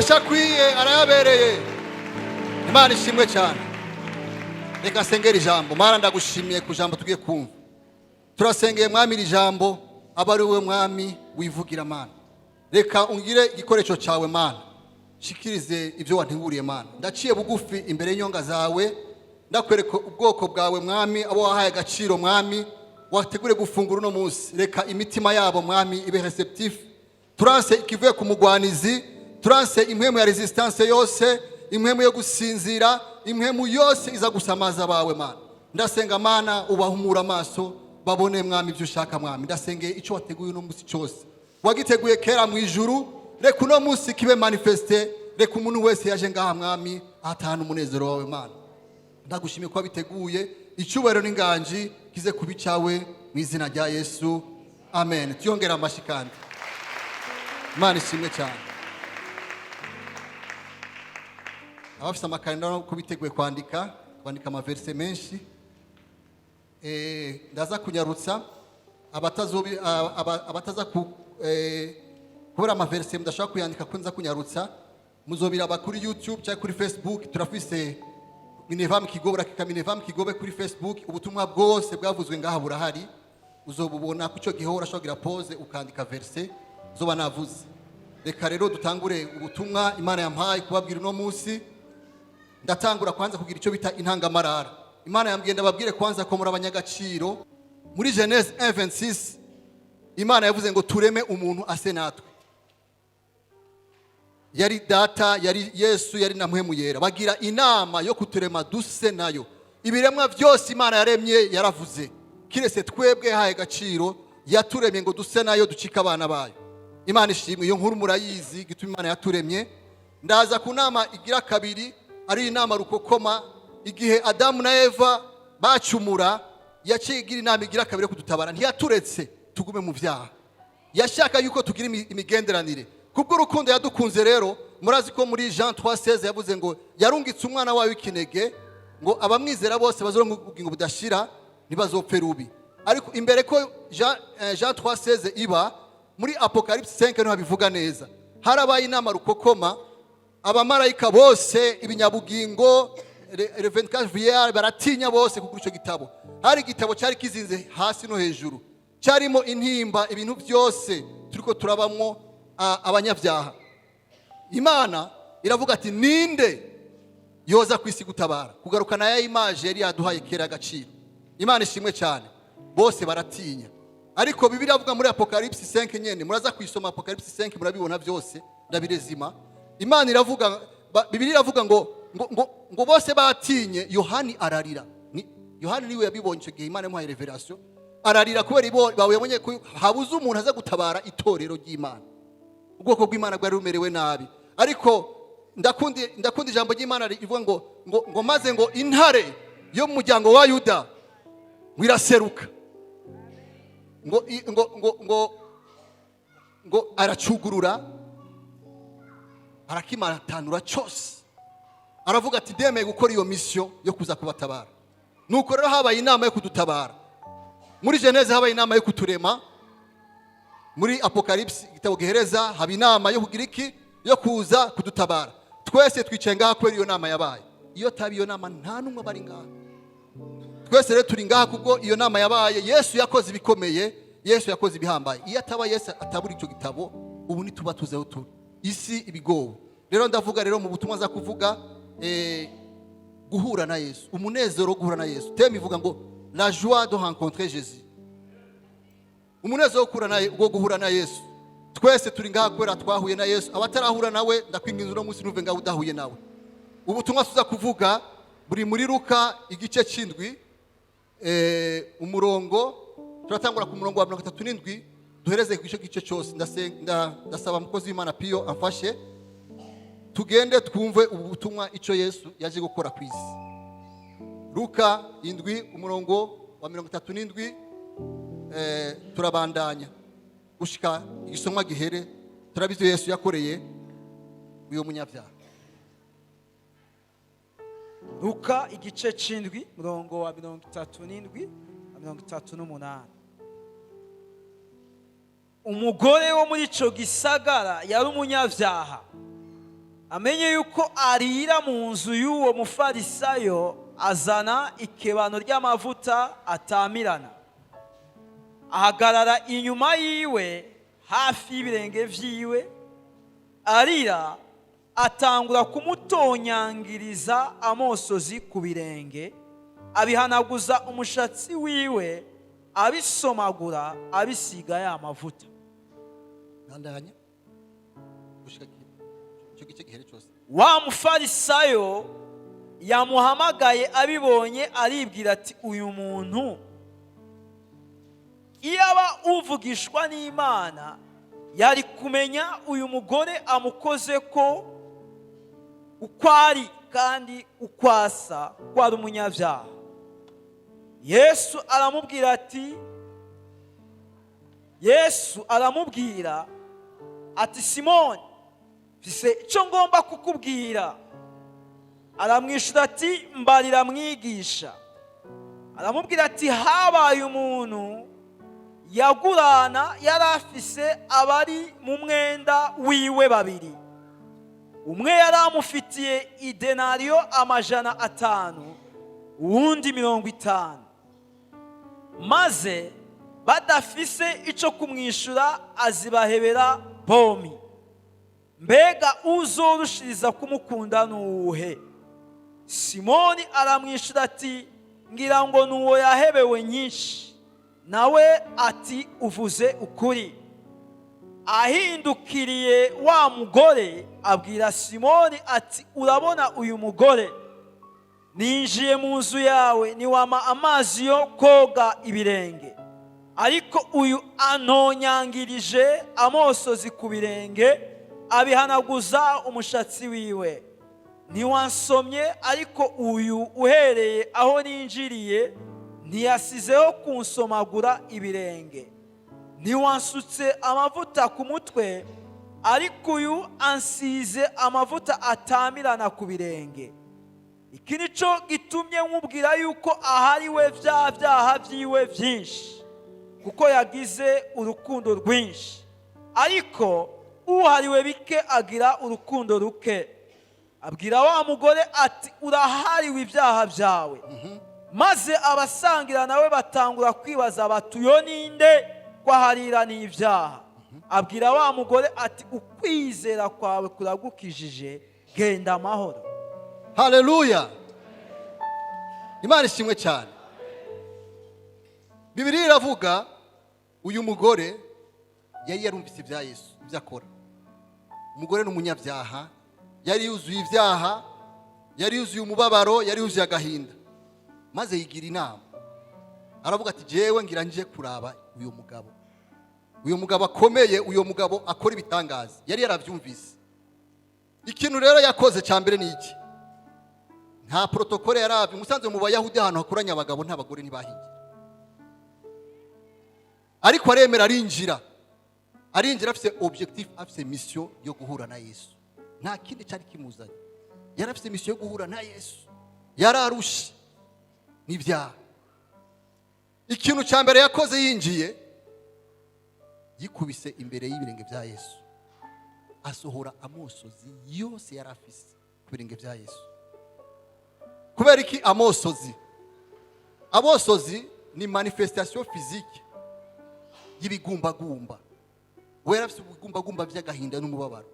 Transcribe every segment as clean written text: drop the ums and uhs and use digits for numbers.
Amashyi akwiye arayabereye. Imana ishimwe cyane. Reka nsengere ijambo. Mana, ndagushimiye ku jambo tugiye kumva. Turasengeye, Mwami, iri jambo aba ari wowe, Mwami, wivugira. Mana, reka ungire igikoresho cyawe. Mana, shikirize ibyo wanteguriye. Mana, ndaciye bugufi imbere y'inyonga zawe, ndakwereka ubwoko bwawe, Mwami, abo wahaye agaciro, Mwami, wategure gufungura uno munsi. Reka imitima yabo, Mwami, ibe réceptif. Turanse ikivuye ku mugwanizi, turanse impwemu ya résistance yose, impwemu yo gusinzira, impwemu yose iza gusamaza abawe. Mana, ndasenga, Mana, ubahumura amaso babone, Mwami, ibyo ushaka. Mwami, ndasengeye icyo wateguye uno munsi cyose wagiteguye kera mu ijuru, reka uno munsi kibe manifesté. Reka umuntu wese yaje ngaha, Mwami, atahana umunezero wawe. Mana, ndagushimiye ko wabiteguye. Icyubahiro n'inganji kize kuba icyawe, mu izina rya Yesu, amen. Tuyongere amashyi kandi. Imana ishimwe cyane. Abafite amakarenda ko biteguye kwandika amaverise menshi. Ndaza kunyarutsa abataza kubera amaverise mudashobora kuyandika ko nza kunyarutsa, muzobiraba kuri YouTube cyangwa kuri Facebook. Turafise Minevam Kigobe, urakika Minevam Kigobe kuri Facebook, ubutumwa bwose bwavuzwe ngaha burahari, uzobubona. Ku cyo gihe urashobora kugira pause ukandika verse zoba navuze. Reka rero dutangure ubutumwa Imana yampaye kubabwira uno munsi. Ndatangura kwanza kugira icyo bita intangamarara. Imana yambwiye ndababwire kwanza ko muri abanyagaciro. Muri Genèse 1:26, Imana yavuze ngo tureme umuntu ase natwe. Yari Data, yari Yesu, yari na Mpwemu Yera, bagira inama yo kuturema duse nayo. Ibiremwa byose Imana yaremye yaravuze, kiretse twebwe yahaye agaciro, yaturemye ngo duse nayo, ducike abana bayo. Imana ishimwe. Iyo nkuru murayizi, gituma Imana yaturemye. Ndaza ku nama igira kabiri, ari inama rukokoma. Igihe Adamu na Eva bacumura, yaciye igira inama igira kabiri yo kudutabara. Ntiyaturetse tugume mu byaha, yashaka yuko tugira imigenderanire kubw'urukundo yadukunze. Rero murazi ko muri Jean 3:16 yavuze ngo yarungitse umwana wawe w'ikinege ngo abamwizera bose bazoronke ubugingo budashira, ntibazopfe rubi. Ariko imbere ko Jean 3:16 iba, muri Apocalypse 5 niho habivuga neza. Harabaye inama rukokoma, abamarayika bose, ibinyabugingo, le 24 vieillards, baratinya bose kugura icyo gitabo. Hari igitabo cyari kizinze hasi no hejuru, cyarimo intimba, ibintu byose turiko turabamwo abanyabyaha. Imana iravuga ati: "Ninde yoza ku isi gutabara, kugarukana ya image yari yaduhaye kera agaciro?" Imana ishimwe cyane. Bose baratinya, ariko Bibiliya avuga muri Apocalypse 5 nyene, muraza kuyisoma Apocalypse 5, murabibona byose, ndabirezima. Imana iravuga, Bibiliya iravuga ngo bose batinye, Yohani ararira. Yohani niwe yabibonye icyo gihe, Imana yamuhaye révélation, ararira kubera babonye ko habuze umuntu aza gutabara itorero ry'Imana. Ubwoko bw'Imana bwari bumerewe nabi. Ariko ndakunda ijambo ry'Imana rivuga ngo maze ngo intare yo mu muryango wa Yuda ngo iraseruka, ngo i- ngo ngo ngo ngo aracugurura, arakimatanura cyose. Aravuga ati: "Ndemeye gukora iyo mission yo kuza kubatabara." Nuko rero habaye inama yo kudutabara. Muri Genèse habaye inama yo kuturema, muri Apocalypse, igitabo gihereza, haba inama yo kugira iki? Yo kuza kudutabara. Twese twicaye ngaha kubera iyo nama yabaye. Iyo taba iyo nama, nta n'umwe aba ari ngaha. Twese rero turi ngaha kubwo iyo nama yabaye. Yesu yakoze ibikomeye, Yesu yakoze ibihambaye. Iyo ataba Yesu, atabura icyo gitabo, ubu ntituba tuzi aho turi, isi ibigowe. Rero ndavuga rero mu butumwa nza kuvuga, guhura na Yesu, umunezero wo guhura na Yesu. Thème ivuga ngo "La joie de rencontrer Jésus", umunezero wo guhura na Yesu. Twese turi ngaha kubera twahuye na Yesu. Abatarahura nawe, ndakwinginze, uno munsi ntuve ngaho udahuye nawe. Ubutumwa tuza kuvuga buri muri Luka igice cy'indwi, umurongo, turatangura ku murongo wa 37, duhereze ku gice cyose. Ndasaba umukozi w'Imana Piyo amfashe, tugende twumve ubu butumwa, icyo Yesu yaje gukora ku isi. Luka 7, umurongo wa 37, turabandanya gushika igisomwa gihere. Turabizi iyo Yesu yakoreye uyu munyabyaha. Luka igice c'indwi, murongo wa 37 na 38. Umugore wo muri ico gisagara yari umunyabyaha. Amenye yuko arira mu nzu y'uwo mufarisayo, azana ikebano ry'amavuta atamirana, ahagarara inyuma yiwe hafi y'ibirenge vyiwe, arira, atangura kumutonyangiriza amosozi ku birenge, abihanaguza umushatsi wiwe, abisomagura, abisiga ya mavuta. Bandanya gushika icyo gice gihere cyose. Wa mufarisayo yamuhamagaye abibonye, aribwira ati: "Uyu muntu iyo aba uvugishwa n'Imana, yari kumenya uyu mugore amukoze ko uko ari kandi uko asa, ko ari umunyabyaha." Yesu aramubwira ati: "Simoni, mfise icyo ngomba kukubwira." Aramwishyura ati: "Mbarira, mwigisha." Aramubwira ati: "Habaye umuntu yagurana, yari afise abari mu mwenda wiwe babiri. Umwe yari amufitiye idenariyo 500, uwundi 50. Maze badafise icyo kumwishyura, azibahebera bombi. Mbega uzorushiriza kumukunda nuwuhe?" Simoni aramwishyura ati: "Ngira ngo ni uwo yahebewe nyinshi." Nawe ati: "Uvuze ukuri." Ahindukiriye wa mugore, abwira Simoni ati: "Urabona uyu mugore? Ninjiye mu nzu yawe, ntiwampa amazi yo koga ibirenge, ariko uyu antonyangirije amosozi ku birenge, abihanaguza umushatsi wiwe. Ntiwansomye, ariko uyu uhereye aho ninjiriye ntiyasizeho kunsomagura ibirenge. Ntiwansutse amavuta ku mutwe, ariko uyu ansize amavuta atamirana ku birenge. Iki ni cyo gitumye nkubwira yuko ahariwe bya byaha byiwe byinshi, kuko yagize urukundo rwinshi, ariko uhariwe bike agira urukundo ruke." Abwira wa mugore ati: "Urahariwe ibyaha byawe." Maze abasangira nawe batangura kwibaza bati: "Uyo ninde ko aharira n'ibyaha?" Abwira wa mugore ati: "Ukwizera kwawe kuragukijije, genda amahoro." Haleluya, Imana ishimwe cyane. Bibiliya iravuga uyu mugore yari yarumvise ibya Yesu, ibyo akora. Umugore ni umunyabyaha, yari yuzuye ibyaha, yari yuzuye umubabaro, yari yuzuye agahinda. Maze yigira inama, aravuga ati: "Jewe ngira nje kuraba uyu mugabo, uyu mugabo akomeye, uyu mugabo akora ibitangaza." Yari yarabyumvise. Ikintu rero yakoze cya mbere ni iki? Nta protocole yarabye. Umusanze mu Bayahudi, ahantu hakoranye abagabo nta bagore ntibahingira. Ariko aremera, arinjira. Arinjira afite objectif, afite mission yo guhura na Yesu. Nta kindi cyari kimuzanye, yari afite mission yo guhura na Yesu. Yari arushe n'ibyaha. Ikintu cya mbere yakoze yinjiye, yikubise imbere y'ibirenge bya Yesu, asohora amosozi yose yari afise ku birenge bya Yesu. Kubera iki amosozi? Amosozi ni manifestation physique y'ibigumbagumba. We yari afite ibigumbagumba by'agahinda n'umubabaro.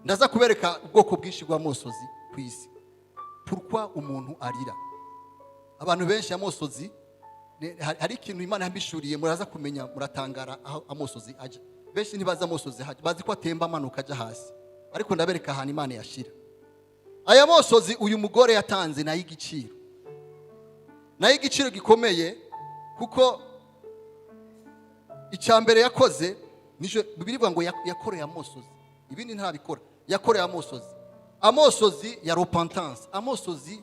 Ndaza kubereka ubwoko bwinshi bw'amosozi ku isi. Pourquoi umuntu arira? Abantu benshi amosozi hari ikintu Imana yambishuriye, muraza kumenya, muratangara aho amosozi ajya. Benshi ntibazi amosozi hajya, bazi ko atemba amanuka ajya hasi, ariko ndabereka ahantu Imana yashira aya mosozi. Uyu mugore yatanze nayo igiciro, nayo igiciro gikomeye, kuko icya mbere yakoze nicyo Bibiliya ivuga ngo yakoreye amosozi. Ibindi ntabikora, yakoreye amosozi, amosozi ya repentance, amosozi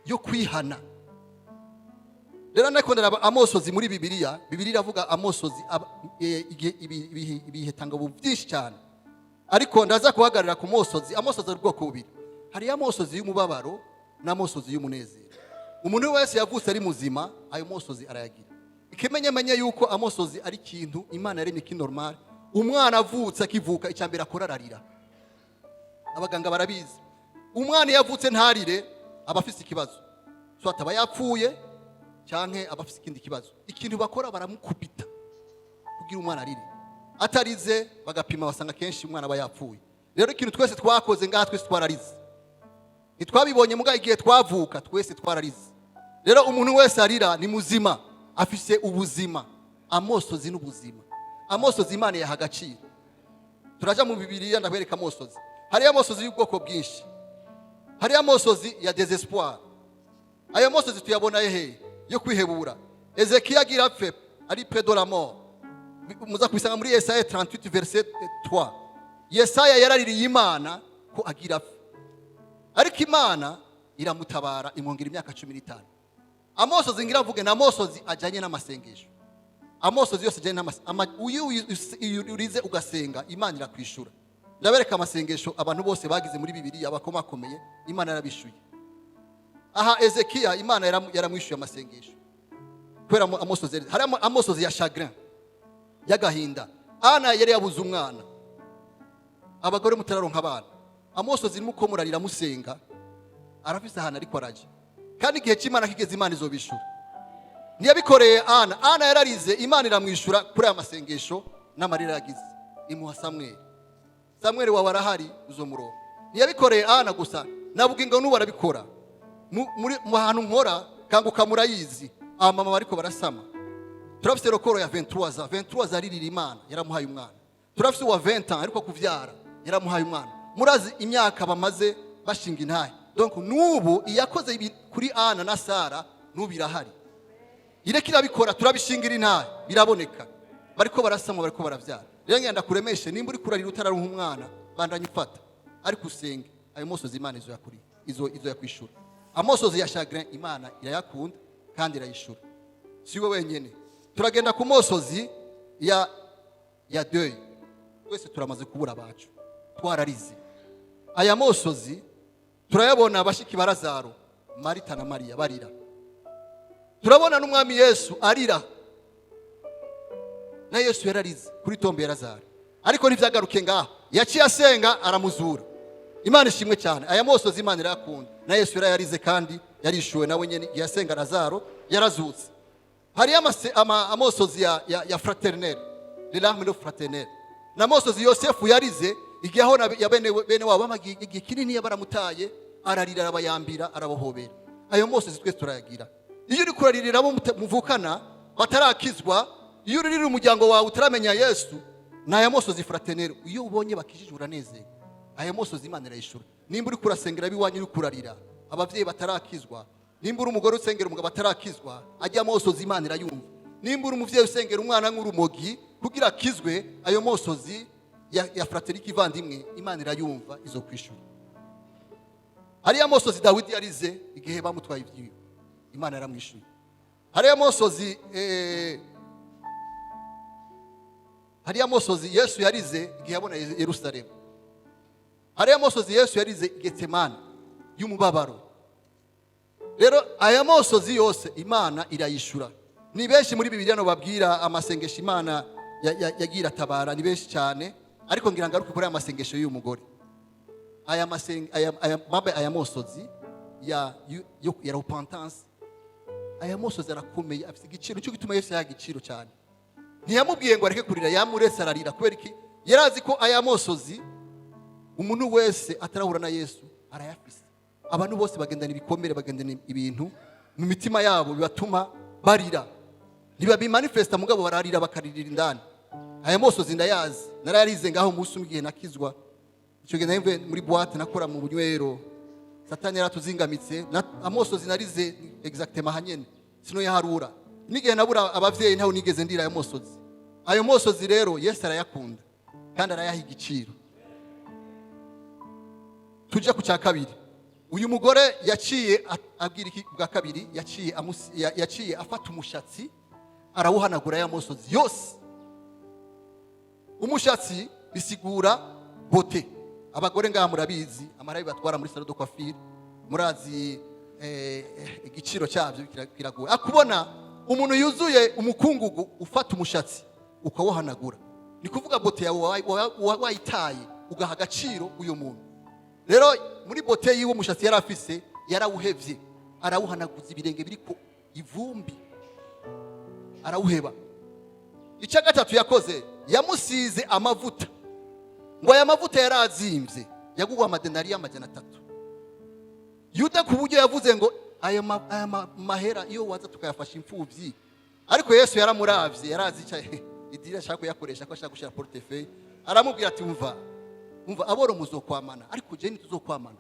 yo kwihana. Rero nako ndaraba amosozi muri Bibiliya. Bibiliya iravuga amosozi igihe ibihe tangabu byinshi cyane, ariko ndaza guhagarara ku mosozi. Amosozi ari ubwoko bubiri: hariyo amosozi y'umubabaro n'amosozi y'umunezero. Umuntu wese yavutse ari muzima, ayo mosozi arayagira. Ikimenyamenya yuko amosozi ari ikintu Imana yaremye ki normal, umwana avutse, akivuka, icya mbere akora ararira. Abaganga barabizi, umwana iyo avutse ntarire aba afise ikibazo, so ataba yapfuye canke aba afise ikindi kibazo. Ikintu bakora, baramukubita kugira umwana arire. Atarize, bagapima, basanga kenshi umwana aba yapfuye. Rero ikintu twese twakoze ngaha, twese twararize. Ntitwabibonye, muga igihe twavuka twese twararize. Rero umuntu wese arira ni muzima, afise ubuzima. Amosozi n'ubuzima, amosozi Imana yaha agaciro. Turaja mu Bibiliya, ndakwereka amosozi. Hariyo amosozi y'ubwoko bwinshi. Hariyo amosozi ya désespoir. Ayo mosozi tuyabona hehe? Yo kwihebura. Ezekiya agira apfe, ari près de la mort. Muza kubisanga muri Yesaya 38 verset 3. Yesaya yaraririye Imana ko agira apfe, ariko Imana iramutabara, imwongera imyaka 15. Amosozi ngira mvuge ni amosozi ajyanye n'amasengesho. Amosozi yose ajyanye n'amasengesho, iyo urize ugasenga, Imana irakwishura. Ndabereka amasengesho abantu bose bagize muri Bibiliya bakomakomeye, Imana yarabishuye. Aha Ezekiya, Imana yaramwishuye amasengesho kubera amosozi. Hari amosozi ya chagrin, y'agahinda. Ana yari yabuze umwana. Abagore mutararonka abana, amosozi muko murarira musenga, arafise ahantu ariko araja, kandi igihe cy'Imana kigeze, Imana izobishura. Ntiyabikoreye Ana? Ana yararize, Imana iramwishura kuri aya masengesho n'amarira yagize, imuha Samweli. Samweli wawe arahari, uzomuronka. Ntiyabikoreye Ana gusa, navuga ngo n'ubu arabikora. Mu hantu nkora, Kanguka murayizi, abamama bariko barasama, turafise record ya 23 ans. 23 ans aririra Imana, yaramuhaye umwana. Turafise uwa 20 ans ariko kuvyara, yaramuhaye umwana. Murazi imyaka bamaze bashinga intahe. Donc n'ubu iyakoze ibi kuri Ana na Sara, n'ubu irahari, ireka irabikora. Turabishingira intahe, biraboneka, bariko barasama, bariko baravyara. Rero ngenda kuremeshe, nimba uri kurarira utararonka umwana, bandanya ufata, ariko usenge. Ayo mosozi Imana izo yakuri izo yakwishura. Amosozi ya chagrin Imana irayakunda kandi irayishura. Si we wenyine. Turagenda ku mosozi ya deuil. Twese turamaze kubura abacu, twararize. Aya mosozi turayabona, abashiki ba Lazaro, Marita na Mariya, barira. Turabona n'Umwami Yesu arira. Na Yesu yararize kuri tombe ya Lazaro, ariko ntibyagaruke ngaho, yaciye asenga, aramuzura. Imana ishimwe cyane. Aya mosozi Imana irayakunda. Na Yesu yarayarize kandi yarishuwe nawe nyine. Igihe yasenga, Lazaro yarazutse. Hariyo amosozi ya fraternel, les larmes de fraternel. Na mosozi Yosefu yarize igihe aho ya bene wabo bamaze igihe kinini baramutaye, ararira, arabayambira, arabohobera. Ayo mosozi twese turayagira. Iyo uri kuraririra abo muvukana batarakizwa, iyo uririra umuryango wawe utaramenya Yesu, ni aya mosozi fraternel. Iyo ubonye bakijijwe, uranezerwa. Aya mosozi Imana irayishura. Nimba uri kurasengera ab'iwanyu, uri kurarira ababyeyi batarakizwa, nimba uri umugore usengera umugabo atarakizwa, ajya mosozi Imana irayumva. Nimba uri umuvyeyi usengera umwana nk'urumogi kugira akizwe, ayo mosozi ya fraternité ivandimwe, Imana irayumva, izo kwishura. Hariya mosozi Dawidi yarize igihe bamutwaye ibyiwe, Imana yaramwishuye. Hariya mosozi Yesu yarize igihe yabona Yerusalemu. Hariya mosozi Yesu yarize i Getsemani y'umubabaro. Rero aya mosozi yose Imana irayishura. Ni benshi muri Bibiliya no babwira amasengesho Imana yagiye iratabara, ni benshi cyane, ariko ngira ngaruke kuri aya masengesho y'uyu mugore. Aya maseng aya aya mabe aya mosozi ya repentance, aya mosozi arakomeye, afite igiciro. Nicyo gituma Yesu yaha igiciro cyane. Ntiyamubwiye ngo areke kurira, yamuretse ararira. Kubera iki? Yarazi ko aya mosozi umuntu wese atarahura na Yesu arayafise. Abantu bose bagendana ibikomere, bagendana ibintu mu mitima yabo bibatuma barira. Ntibabimanifesta, mugabo bararira, bakaririra indani. Aya mosozi ndayazi, narayarize ngaho umunsi umwe igihe nakizwa. Icyo gihe nari mvuye muri boîte, nakora mu bunywero, Satani yaratuzingamitse. Amosozi narize exactement hanyene sino yaharura. N'igihe nabura abavyeyi, ntawe nigeze ndira ayo mosozi. Ayo mosozi rero Yesu arayakunda kandi arayaha igiciro. Tujya ku cya kabiri. Uyu mugore yaciye abwira iki bwa kabiri? Yaciye afata umushatsi, arawuhanagura ya mosozi yose. Umushatsi bisigura beauté. Abagore ngaha murabizi, amarabi batwara muri salon de coiffure, murazi igiciro cyabyo kiragoye. Akubona umuntu yuzuye umukungugu, ufata umushatsi ukawuhanagura, ni kuvuga beauté yawe wayitaye, ugaha agaciro uyu muntu. Rero muri beauté yiwe, umushatsi yari afise yarawuhevye, arawuhanaguza ibirenge biriko ivumbi, arawuheba. Icya gatatu yakoze, yamusize amavuta. Ngo aya mavuta yari azimvye, yagugwa amadenariyo 300. Yuda ku buryo yavuze ngo aya mahera iyo waza tukayafasha imfubyi. Ariko Yesu yaramuravye, yarazi icyo idiri ashaka kuyakoresha, ko ashaka gushyira portefeuille. Aramubwira ati: "Umva, umva, aboro muzokwamana, ariko je ntituzokwamana."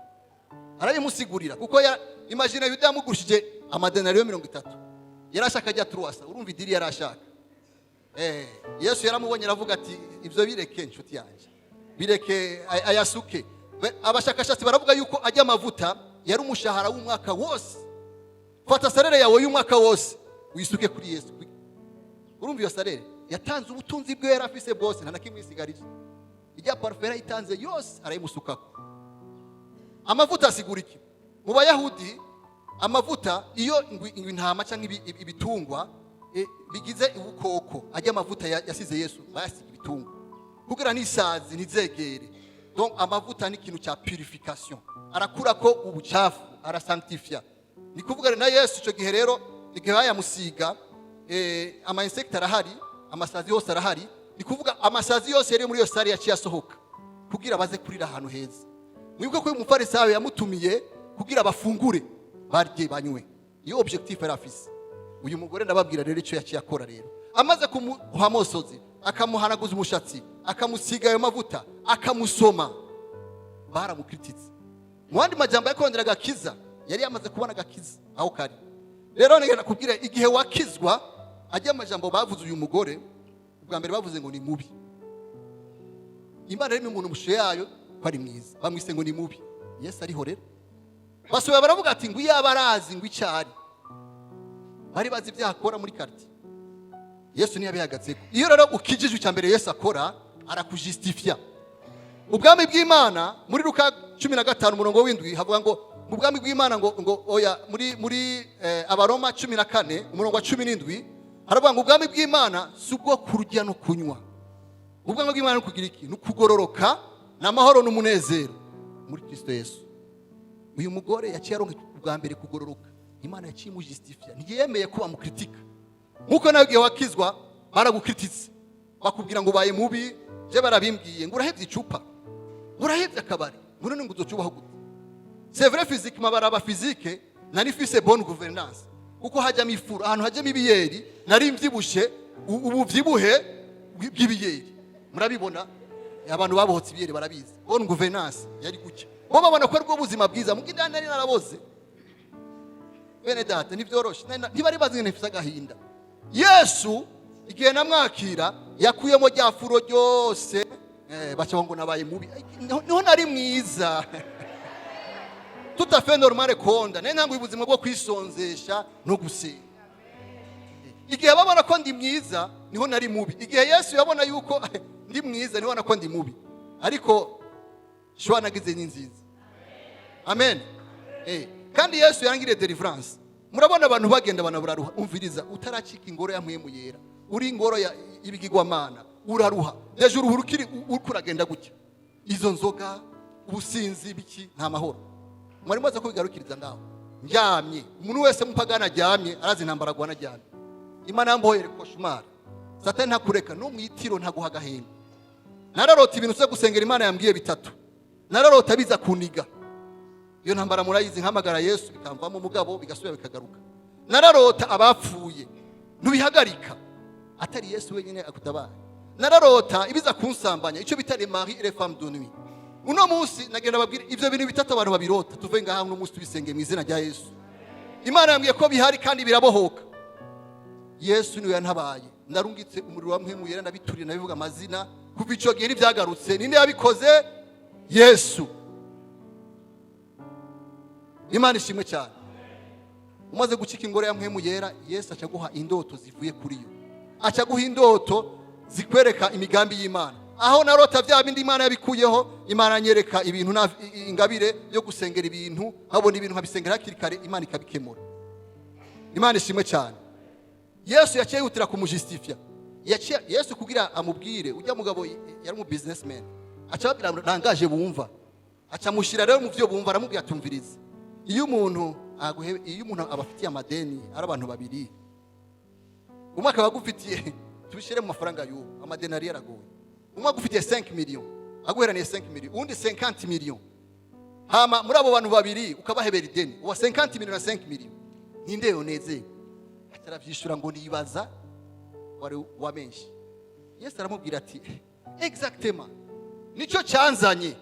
Arabimusigurira kuko ya imagine Yuda yamugurishije amadenariyo 30, yari ashaka ajya turuwasa. Urumva idiri yari ashaka. Yesu yaramubonye, aravuga ati: "Ibyo bireke, inshuti yanjye, bireke ayasuke." Abashakashatsi baravuga yuko ajya amavuta yari umushahara w'umwaka wose. Fata salaire yawe y'umwaka wose wisuke kuri Yesu. Urumva iyo salaire? Yatanze ubutunzi bwe yari afise bwose, nta na kimwe yisigarije. Ijya parufe yarayitanze yose, arayimusukako. Amavuta asigura iki mu Bayahudi? Amavuta, iyo ngo intama cyangwa ibitungwa bigize ubukoko, ajya amavuta yasize Yesu bayasiga ibitungwa kugira n'isazi ntizegere. Donc amavuta ni ikintu cya purification, arakura ko ubucafu, arasanctifia. Ni kuvuga na Yesu icyo gihe rero, igihe bayamusiga, ama insectes arahari, amasazi yose arahari. Ni kuvuga amasazi yose yari muri iyo salle yaciye asohoka kugira baze kurira ahantu heza. Mwibuke ko uyu mufarisayo yamutumiye kugira bafungure, barye, banywe. Iyo objectif yari afise. Uyu mugore, ndababwira rero icyo yaciye akora. Rero amaze kumuha amosozi, akamuhanaguza umushatsi, akamusiga ayo mavuta, akamusoma, baramukrititse. Mu yandi majambo, yakondera agakiza, yari yamaze kubona agakiza aho kari. Rero nigenda kubwira, igihe wakizwa, ajya amajambo bavuze uyu mugore, ubwa mbere bavuze ngo ni mubi. Imana yaremye umuntu mu ishusho yayo ko ari mwiza, bamwise ngo ni mubi. Yesu ariho. Rero basubira baravuga ati ngo iyaba arazi ngo icyo ari. Bari bazi ibyaha akora muri quartier, Yesu ntiyabihagatseko. Iyo rero ukijijwe, icya mbere Yesu akora, arakujistifia. Ubwami bw'Imana, muri Luka 15 umurongo w'7 havuga ngo mu bwami bw'Imana ngo oya, muri Abaroma 14 umurongo wa 17 haravuga ngo ubwami bw'Imana si ubwo kurya no kunywa. Ubwami bw'Imana ni ukugira iki? Ni ukugororoka n'amahoro n'umunezero muri Kristo Yesu. Uyu mugore yaciye aronka ubwa mbere kugororoka. Imana yaciye imujistifia, ntiyemeye ko bamukritika. Nkuko nawe igihe wakizwa baragukrititse, bakubwira ngo ubaye mubi. Je barabimbwiye ngo urahevye icupa, urahevye akabari, ngo none ngo uzocubaho gute? C'est vrai, physiquement baraba physique, nari mfise bonne gouvernance kuko hajyamo ifuru, ahantu hajyamo ibiyeri nari mvyibushe, ubuvyibuhe bw'ibiyeri murabibona. Abantu babohotse ibiyeri barabizi. Bonne gouvernance yari gutya, bo babona ko aribwo buzima bwiza, muga indani nari naraboze. Bene data, ntibyoroshe. Ntibari bazi ngene mfise agahinda. Yesu igihe namwakira yakuyemo rya furo ryose, baca ngo nabaye mubi. Ay, niho nari mwiza, tout à fait normal. Konda nari ntanguye ubuzima bwo kwisonzesha no gusenga. Igihe babona ko ndi mwiza, niho nari mubi. Igihe Yesu yabona yuko ndi mwiza, niho abona ko ndi mubi. Ariko choix nagize ni nziza. Amen. Kandi Yesu yarangiriye deliverance. Murabona abantu bagenda banaburaruha. Umviriza, utaracika ingoro ya Mpwemu Yera, uri ingoro y'ibigirwamana, uraruha. Deje uruhu ukiri uriko uragenda gutya, izo nzoga, ubusinzi, biki, nta mahoro. Mwari mumaze ko bigarukiriza ngaho ndyamye. Umuntu wese mupagana aryamye arazi intambara agwana aryamye. Imana yambohere cauchemar. Satani ntakureka no mwitiro, ntaguha agahinda. Nararota ibintu uza gusengera, Imana yambwiye bitatu, nararota biza kuniga. Iyo ntambara murayizi, nkamagara Yesu bikamvamo, umugabo bigasubira bikagaruka. Nararota abapfuye, ntubihagarika atari Yesu wenyine akutabaye. Nararota ibiza kunsambanya, icyo bita les maris et les femmes de nuit. Uno munsi nagenda babwira ibyo bintu bitatu abantu babirota. Tuve ngaha uno munsi tubisenge mu izina rya Yesu. Imana yambwiye ko bihari kandi birabohoka. Yesu niwe yantabaye. Narungitse umuriro wa Mpwemu Yera, ndabiturira, ndabivuga amazina. Kuva icyo gihe ntibyagarutse. Ninde yabikoze? Yesu. Imana ishimwe cyane. Umaze gucika ingoro ya Mpwemu Yera, Yesu aca guha indoto zivuye kuri yo, aca guha indoto zikwereka imigambi y'Imana. Aho narota bya bindi, Imana yabikuyeho. Imana anyereka ibintu ingabire yo gusengera ibintu, nkabona ibintu nkabisengera hakiri kare, Imana ikabikemura. Imana ishimwe cyane. Yesu yaciye yihutira kumujistifia. Yaciye Yesu kugira amubwire ujya mugabo yari umu businessman, aca ababwira langage bumva. Aca amushyira rero mu byo bumva, aramubwira: "Atumviriza, iyo umuntu abafitiye amadeni ari abantu babiri, umwe akaba agufitiye, tubishyire mu mafaranga y'ubu, amadeni ari yaragoye, umwe agufitiye 5 millions, aguheraniye 5 millions, uwundi 50 millions, hama muri abo bantu babiri ukabahebera ideni, uwa 50 millions na 5 millions, ninde yonezerwa?" Ataravyishura ngo nibaza wari wa menshi. Yesu aramubwira ati: "Exactement, nicyo cyanzanye,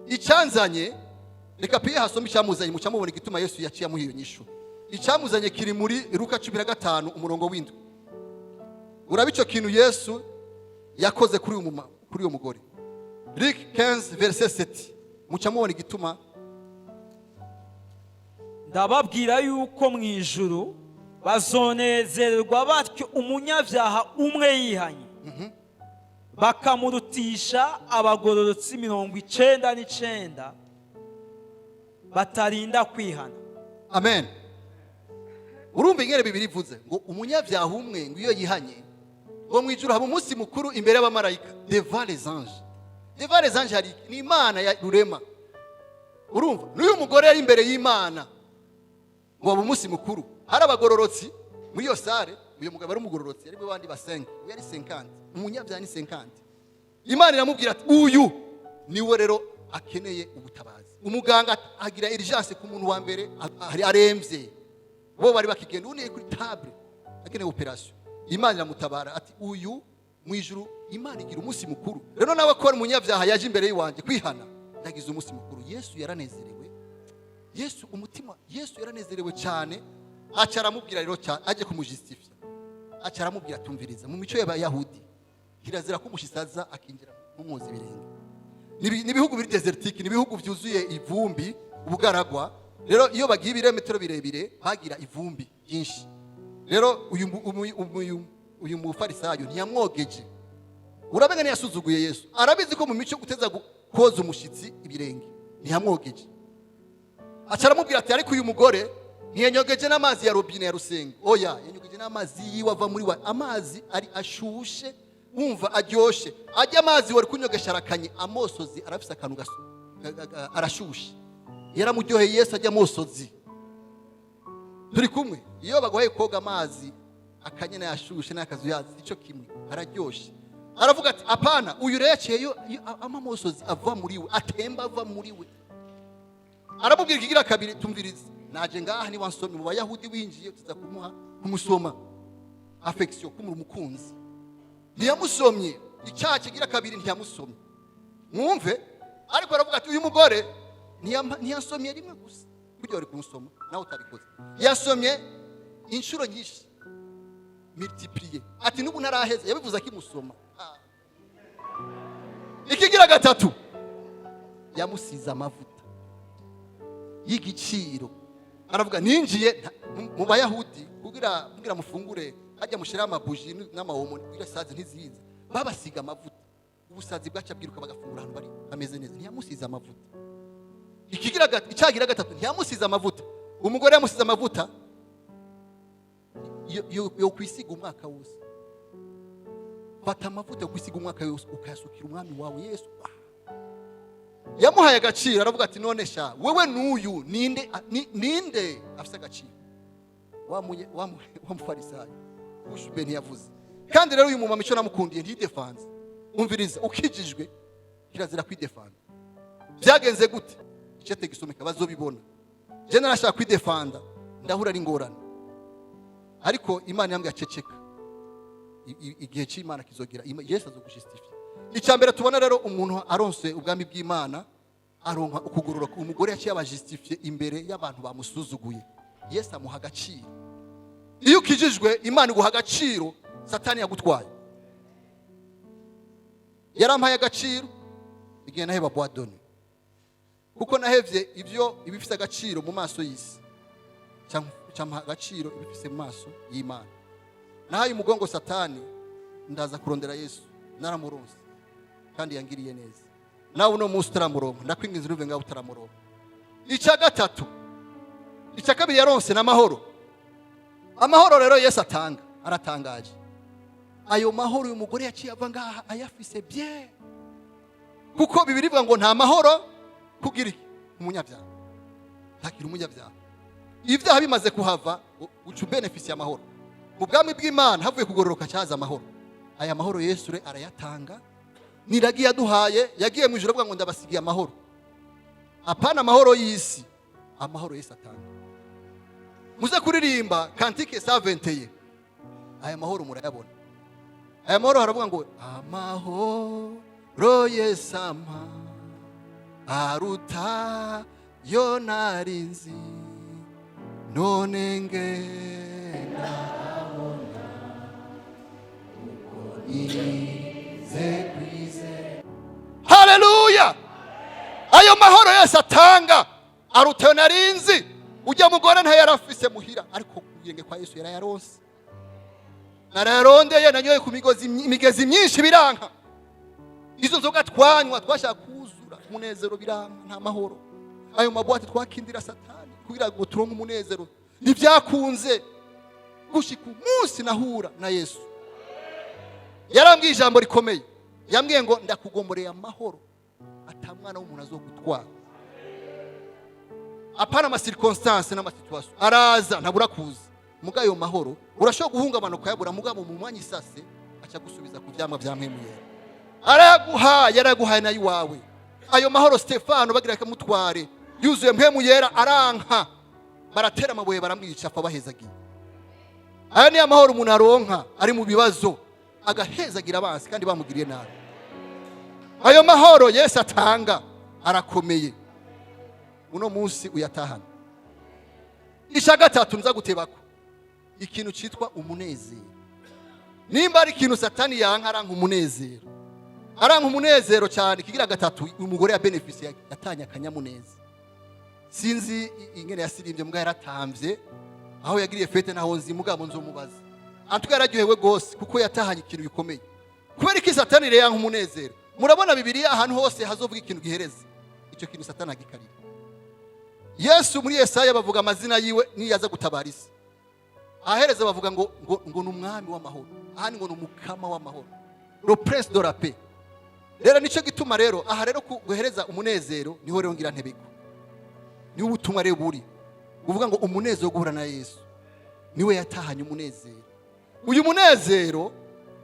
icyanzanye." Reka piye hasome icyamuzanye, muca mubona igituma Yesu yaciye amuha iyo nyishu. Icyamuzanye kiri muri Luka 15 umurongo w'7. Uraba icyo kintu Yesu yakoze kuri uyu mugore. Luc 15 verset 7, muca mubona igituma. Ndababwira yuko mu ijuru bazonezerwa batyo umunyabyaha umwe yihanye, bakamurutisha abagororotsi 99 batarinda kwihana. Amen. Urumva ingene Bibiri ivuze ngo umunyabyaha umwe ngo iyo yihanye, ngo mu ijuru haba umunsi mukuru imbere y'abamarayika, devant les anges. Devant les anges hari ni Imana ya rurema. Urumva n'uyu mugore yari imbere y'Imana, ngo haba umunsi mukuru, hari abagororotsi muri iyo salle. Uyu mugabo ari umugororotsi, yari bandi basenga, uyu yari 50, umunyabyaha ni 50. Imana iramubwira ati: "Uyu niwe rero akeneye ubutabazi." Umuganga agira urgence ku muntu wa mbere aremvye, bo bari bakigenda, undi kuri table akeneye opération. Imana iramutabara, ati: "Uyu mu ijuru Imana igira umunsi mukuru. Rero nawe ko ari umunyabyaha yaje imbere y'iwanjye kwihana, ndagize umunsi mukuru." Yesu yaranezerewe. Yesu umutima, Yesu yaranezerewe cyane. Aca aramubwira rero cyane, ajye kumujustifia, aca aramubwira: "Tumviriza, mu mico y'Abayahudi kirazira ko umushitsi aza akinjira mumwoza ibirenge." Ni ibihugu biri désertique, ni ibihugu byuzuye ivumbi, ubugaragwa. Rero iyo bagiye ibirometero birebire bagira ivumbi ryinshi. Rero uyu mufarisayo ntiyamwogeje. Urabega ntiyasuzuguye Yesu, arabizi ko mu mico uteza koza umushyitsi ibirenge. Ntiyamwogeje. Aca aramubwira ati: "Ariko uyu mugore ntiyanyogeje n'amazi ya robine ya rusengo, oya, yanyogeje n'amazi yiwe ava muri wa amazi ari ashushe, wumva aryoshe. Ajya amazi wari kunyogesha arakanye, amosozi arafise akantu arashushe." Yaramuryoheye Yesu ajya amosozi. Turi kumwe? Iyo baguhaye koga amazi akanye n'ayashushe n'akazu yazi icyo kimwe, araryoshe. Aravuga ati: "Apana, uyu rero yaciyeyo amamosozi ava muri we, atemba ava muri we." Aramubwira ikigira kabiri: "Tumvirize, naje ngaha niba nsomye mu Bayahudi, winjiye tuza kumuha kumusoma, affection, kumura umukunzi." Ntiyamusomye. Icyaha kigira kabiri, ntiyamusomye. Mwumve, ariko aravuga ati: "Uyu mugore ntiyasomye rimwe gusa, burya wari kumusoma nawe utabikoze, yasomye inshuro nyinshi, multiplier." Ati: "N'ubu ntaraheza." Yabivuze akimusoma. Ah. Ikigira gatatu, yamusize amavuta y'igiciro. Aravuga: "Ninjiye mu Bayahudi kugira mufungure, hajya mushyiraho amabuji n'amawomo kugira sazi ntizize, babasiga amavuta, ubusazi bwaca bwiruka, bagafungura ahantu bari hameze neza." Ntiyamusize amavuta. Icyagira gatatu, ntiyamusize amavuta. Umugore yamusize amavuta yo kwisiga umwaka wose. Fata amavuta yo kwisiga umwaka wose ukayasukira umwami wawe Yesu. Yamuhaye agaciro. Aravuga ati: "None sha wewe n'uyu ninde ninde afise agaciro?" Wa mufarisayo ushube ntiyavuze. Kandi rero uyu mumama icyo namukundiye, ntidefanze. Umviriza, ukijijwe kirazira kwidefanda. Byagenze gute? Icete gisomeka bazobibona. Je narashaka kwidefanda, ndahura n'ingorane, ariko Imana yambwiye: "Aceceka, igihe cy'Imana kizogera." Yesu azogujustifia. Icya mbere tubona rero, umuntu aronse ubwami bw'Imana aronka ukugororoka. Umugore yaciye abajustifie imbere y'abantu bamusuzuguye. Yesu amuha agaciro. Iyo ukijijwe, Imana iguha agaciro Satani yagutwaye. Yarampaye agaciro igihe naheba boadone, kuko nahevye ibyo ibifise agaciro mu maso y'isi, campa agaciro ibifise mu maso y'Imana. Nahaye umugongo Satani, ndaza kurondera Yesu, naramuronse kandi yangiriye neza. Nawe uno munsi utaramuronka, ndakwinginze uruve ngaho utaramuronka. Icya gatatu, icya kabiri yaronse ni amahoro. Amahoro rero Yesu atanga aratangaje. Ayo mahoro uyu mugore yaciye ava ngaha ayafise bien, kuko Bibiri ivuga ngo nta mahoro. Kugira iki? Umunyabyaha ntakiri umunyabyaha. Ibyaha bimaze kuhava, uca ubénéficier amahoro mu bwami bw'Imana. Havuye kugororoka cyaza amahoro. Aya mahoro Yesu re arayatanga, niragiye yaduhaye. Yagiye mu ijuru avuga ngo: "Ndabasigiye amahoro." Apana amahoro y'isi, amahoro Yesu atanga. Muze kuririmba cantique 121, aya mahoro murayabona. Aya mahoro haravuga ngo: "Amahoro Yesu ampa aruta yo narinzi, none ngenda abona uko nize kwizera." Haleluya! Ayo mahoro Yesu atanga aruta yo narinzi. Ujya mugore ntayarafise muhira, ariko kubwenge kwa Yesu yarayaronse. Narayarondeye, nanyoye ku migozi, imigezi myinshi, biranka. Izo nzoga twanywa twashaka kuzura umunezero, biranka, nta mahoro. Ayo maboîtes twakindira Satani kugira ngo turonke umunezero, ntibyakunze, gushika umunsi nahura na Yesu. Yarambwiye ijambo rikomeye, yambwiye ngo: "Ndakugomboreye amahoro ata mwana w'umuntu azogutwara." Apana amacirconstances n'amasituations araza, ntabura kuza. Muga ayo mahoro urashobora guhungabana ukayabura, mugabo mu mwanya isase aca gusubiza ku vyamwa vya Mpwemu Yera. Arayaguhaye, yaraguhaye nayo iwawe ayo mahoro. Stefano bagira akamutware yuzuye Mpwemu Yera, aranka, baratera amabuye baramwica, apfa bahezagiye. Aya niyo amahoro umuntu aronka ari mu bibazo, agahezagira abansi kandi bamugiriye nabi. Ayo mahoro Yesu atanga arakomeye. Uno munsi uyatahana. Icya gatatu nza gutebako, ikintu cyitwa umunezero. Nimba ari ikintu Satani yanka, aranka umunezero, aranka umunezero cyane. Kigira gatatu, umugore ya bénéficié, yatanye akanyamuneza. Sinzi ingene yasirimbye, mbwa yaratambye aho yagiriye fête, naho nzi mugabo nzomubaza. Antuka yararyohewe gose kuko yatahanye ikintu gikomeye. Kubera iki Satani rero yanka umunezero? Murabona Bibiliya ahantu hose hazovuga ikintu gihereza, icyo kintu Satani agikarira. Yesu muri Yesaya bavuga amazina yiwe niyo aza gutabara isi. Ahereza bavuga ngo ni umwami w'amahoro, ahandi ngo ni umukama w'amahoro, le prince de la paix. Rero nicyo gituma rero aha rero guhereza umunezero niho rero ngira ntebeko, niho ubutumwa rero buri uvuga ngo umunezero wo guhura na Yesu. Niwe yatahanye umunezero. Uyu munezero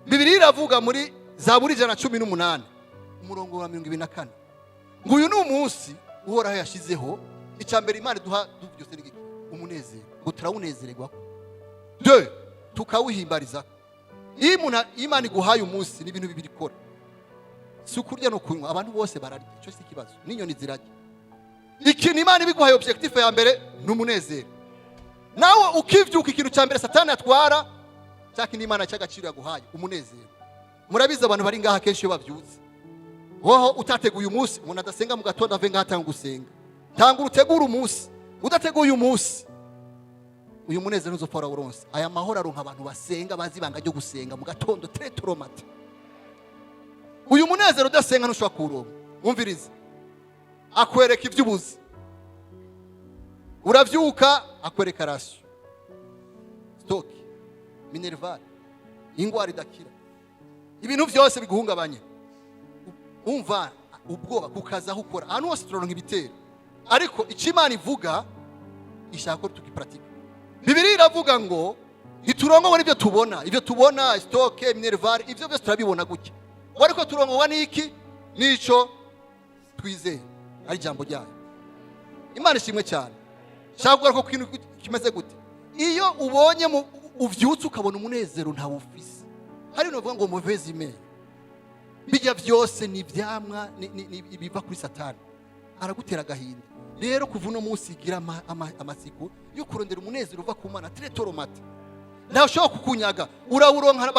Bibiliya iravuga muri Zaburi 118 umurongo wa 24 ngo: "Uyu ni umunsi Uhoraho yashyizeho." Icya mbere Imana iduha byose ni iki? Umunezero. Ngo turawunezererwa de tukawuhimbariza. Iyo umuntu, Imana iguhaye umunsi, ni ibintu bibiri ikora, si ukurya no kunywa. Abantu bose bararya, icyo si ikibazo, n'inyoni zirarya. Ikintu Imana ibiguhaye, objectif ya mbere ni umunezero. Nawe ukivyuka, ikintu cya mbere Satani atwara, cya kindi Imana cy'agaciro yaguhaye, umunezero. Murabizi, abantu bari ngaha kenshi iyo bavyutse, hoho utateguye umunsi, umuntu adasenga mu gatondo ave ngaha atanga gusenga. Tanga urutegura umunsi. Udateguye umunsi, uyu munezero ntuzopfa warawuronse. Aya mahoro aronka abantu basenga, bazi ibanga ryo gusenga mu gatondo, très tôt le matin. Uyu munezero udasenga ntushobora kuwuronka. Wumvirize, akwereka iby'ubuzi. Uravyuka, akwereka ration, stock, minerval, ingwara idakira, ibintu byose biguhungabanye. Umva ubwoba kukaza aho ukora, ahantu hose turonka ibitero. Ariko icyo Imana ivuga, ishaka ko tugipratika. Bibiliya iravuga ngo ntiturongorwa n'ibyo tubona. Ibyo tubona, stock, minerval, ibyo byose turabibona gutya, ariko turongorwa n'iki? N'icyo twizeye, ari ijambo ryayo. Imana ishimwe cyane. Shaka kugaruka ku kintu kimeze gute? Iyo ubonye uvyutse ukabona umunezero ntawufise, hari ibintu bavuga ngo mauvaise humeur, bijya byose ni ibyamwa biva kuri Satani, aragutera agahinda. Rero kuva uno munsi gira amatsiko yo kurondera umunezero uva ku Mana très tôt le matin. Ntawe ushobora kukunyaga, urawuronka,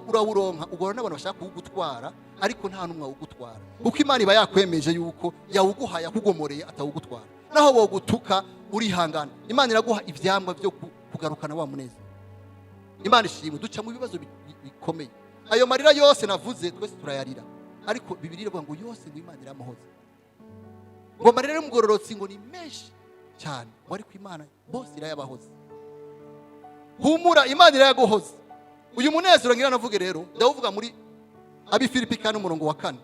urawuronka. Ugora n'abantu bashaka kuwugutwara, ariko nta n'umwe awugutwara, kuko Imana iba yakwemeje yuko yawuguhaye, akugomoreye, atawugutwara. Naho wogutuka, urihangana. Imana iraguha ivyamwa byo kugarukana wa munezero. Imana ishimwe. Duca mu bibazo bikomeye. Ayo marira yose navuze twese turayarira, ariko Bibiliya iravuga ngo yose ngo Imana iramuhoza. Ngo amarira y'umugororotsi ngo ni menshi cyane, ngo ariko Imana bose irayabahoza. Humura, Imana irayaguhoza. Uyu munezero ngira navuge rero, ndawuvuga muri Abifilipi 4 umurongo wa 4.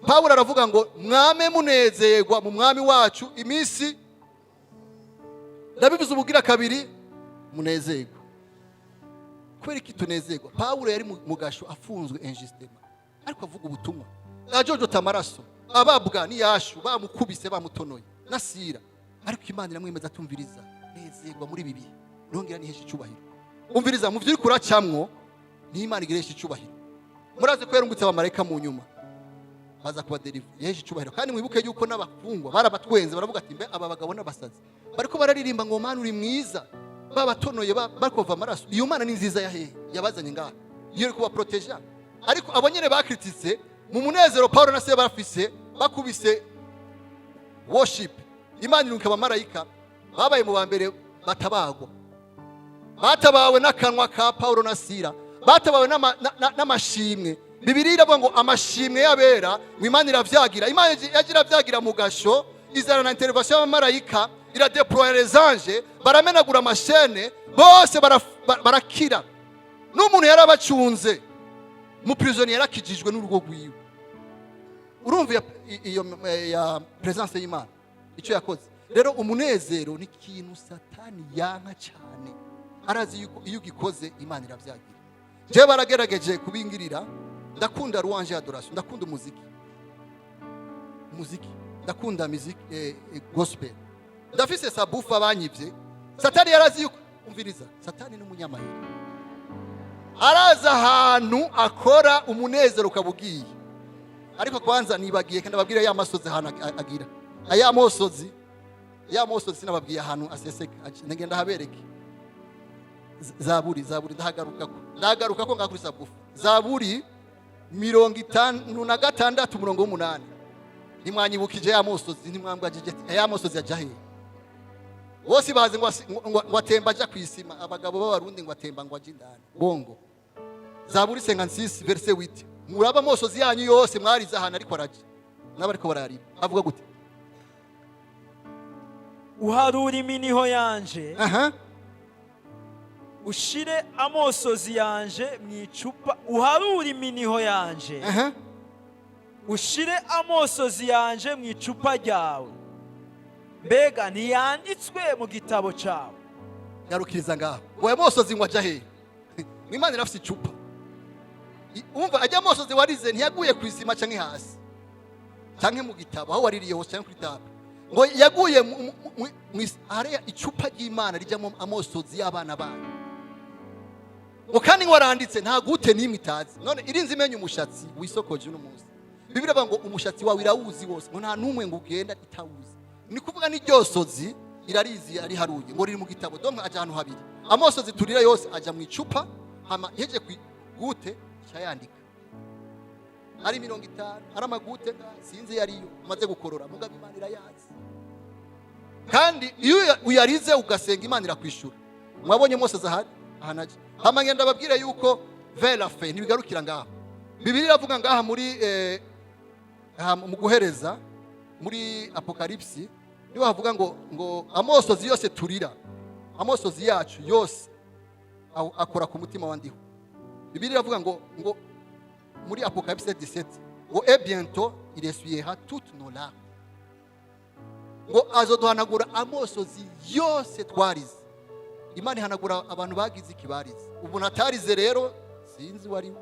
Pawulo aravuga ngo mwame munezerwa mu Mwami wacu iminsi. Ndabivuze ubugira kabiri, munezerwa. Kubera iki tunezerwa? Pawulo yari mu gasho, afunzwe injustement, ariko avuga ubutumwa, ajojota amaraso, ababwa n'iyashu, bamukubise, bamutonoye na Sira, ariko Imana iramwemeza, atumviriza: nezerwa muri ibi bihe, nongera nihesha icyubahiro. Umviriza, mu byo uri kuracamwo niho Imana igiresha icyubahiro. Murazi ko yarungutse abamarayika mu nyuma baza kubaderiva, yahesha icyubahiro. Kandi mwibuke yuko n'abafungwa barabatwenze, baravuga ati: "Mbe aba bagabo n'abasazi bariko bararirimba ngo Mana uri mwiza, babatonoye, bakova amaraso, iyo Mana ni nziza ya hehe yabazanye ngaha, iyo iri kubaproteja?" Ariko abo nyene bakrititse mu munezero Paulo na se bafise, bakubise worship, Imana irunka abamarayika, babaye mu ba mbere batabagwa. Batabawe n'akanwa ka Paulo na Sira, batabawe n'amashimwe. Bibiliya iravuga ngo amashimwe y'abera, ngo Imana iravyagira. Imana yaje iravyagira mu gasho, izana na intervention y'abamarayika, iradeploya les anges, baramenagura amashene bose, barakira. N'umuntu yarabacunze mu prison yarakijijwe n'urugo rwiwe. Urumva iyo ya presence y'Imana icyo yakoze. Rero umunezero ni ikintu Satani yanka cyane. Arazi yuko iyo ugikoze Imana iravyagira. Jewe baragerageje kubingirira. Ndakunda louange, adoration, ndakunda umuziki, umuziki ndakunda music, gospel. Ndafise subwoofer banyivye. Satani yarazi yuko, umviriza, Satani ni umunyamahiri, araza ahantu akora umunezero ukaba ugiye. Ariko kwanza nibagiye kandi ababwira ya masozi ahantu agira aya mosozi, ya mosozi sinababwiye ahantu aseseka. Ngenda habereke. Zaburi, ndahagaruka ko, ndahagaruka ko ngakuri subwoofer. Zaburi 56 umurongo w'8. Ntimwanyibukije ya mosozi? Ntimwambwajije ya mosozi yaja hehe? Bose bazi ngo ngo atemba aja kwisima. Abagabo b'Abarundi ngo atemba ngo aje indani bongo. Zaburi 56 verset 8. Muraba amosozi yanyu yose mwarize ahantu ariko araja n'abariko bararira. Avuga gute? Uharura iminiho yanje, aha, ushire amosozi yanje mu icupa. Uharure iminiho yanje, ushire amosozi yanje mu icupa ryawe. Mbega ntiyanditswe mu gitabo cyawe? Garukiriza ngaho. Ngo aya mosozi ngo aja hehe? Imana irafise icupa. Umva, ajya mosozi warize ntiyaguye ku isima canke hasi canke mu gitabo aho waririye hose canke kuri table, ngo yaguye hariya icupa ry'Imana rijyamo amosozi y'abana banyu. Ngo kandi ngo waranditse, nta gute n'imwe itazi. None irinze imenya umushatsi wisokoje uno munsi. Bibiliya iravuga ngo umushatsi wawe irawuzi wose, ngo nta n'umwe ngo ugenda itawuzi. Ni kuvuga n'iryosozi irarizi, ariharuye, ngo riri mu gitabo. Donc aja ahantu habiri. Amosozi turira yose aja mu icupa, hama iheje gute icayandika. Ari 50, ari amagute nga sinzi iyo ariyo umaze gukorora, mugabo Imana irayazi. Kandi iyo uyarize ugasenga, Imana irakwishura. Mwabonye Mose ahari ahantu aje. Hama ngenda babwire yuko vers la fin ntibigarukira ngaho. Bibiliya iravuga ngaha muri aha mu guhereza muri Apokalipsi, niho havuga ngo amosozi yose turira, amosozi yacu yose akora ku mutima wa Ndiho. Bibiliya iravuga ngo muri Apokalipsi 17 ngo: "Et bientôt il essuiera toutes nos larmes." Ngo azoduhanagura amosozi yose twarize. Imana ihanagura abantu bagize ikibarize. Umuntu atarize rero sinzi uwo ari we,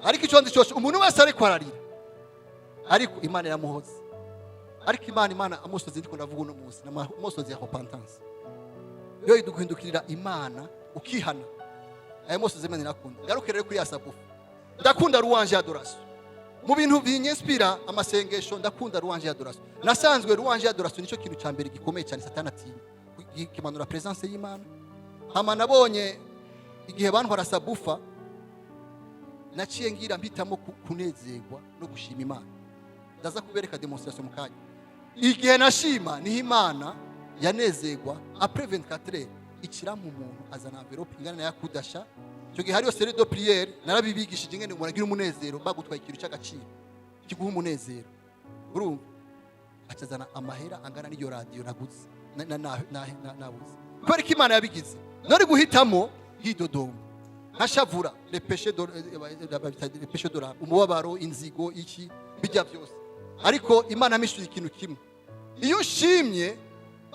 ariko icyo nzi cyose, umuntu wese ariko ararira, ariko Imana iramuhoza. Ariko Imana amosozi ndiko ndavuga uno munsi ni amosozi ya repentance, yo iduhindukirira Imana ukihana. Ayo mosozi Imana irakunda. Ngaruke rero kuri ya subwoofer. Ndakunda louange, adoration. Mu bintu binyinspira amasengesho, ndakunda louange, adoration. Nasanzwe louange, adoration nicyo kintu cya mbere gikomeye cyane Satani atinya, kimanura presence y'Imana. Hama nabonye igihe bantwara subwoofer, naciye ngira mpitamo kunezerwa no gushima Imana. Ndaza kubereka demonstration mu kanya. Igihe nashima niho Imana yanezerwa. Après 24 heures ikira mu muntu azana enveloppe ingana na yakudasha. Icyo gihe hariyo série de prière, narabibigishije ingene umuntu agira umunezero bagutwaye ikintu cy'agaciro kiguha umunezero. Urumva, acazana amahera angana n'iyo radiyo naguze nabuze. Kubera ko Imana yabigize, nari guhitamo hidodomba. Nkashavura, les péchés de les péchés de l'âme, umubabaro, inzigo, iki bijya byose. Ariko Imana yamishyuye ikintu kimwe: iyo ushimye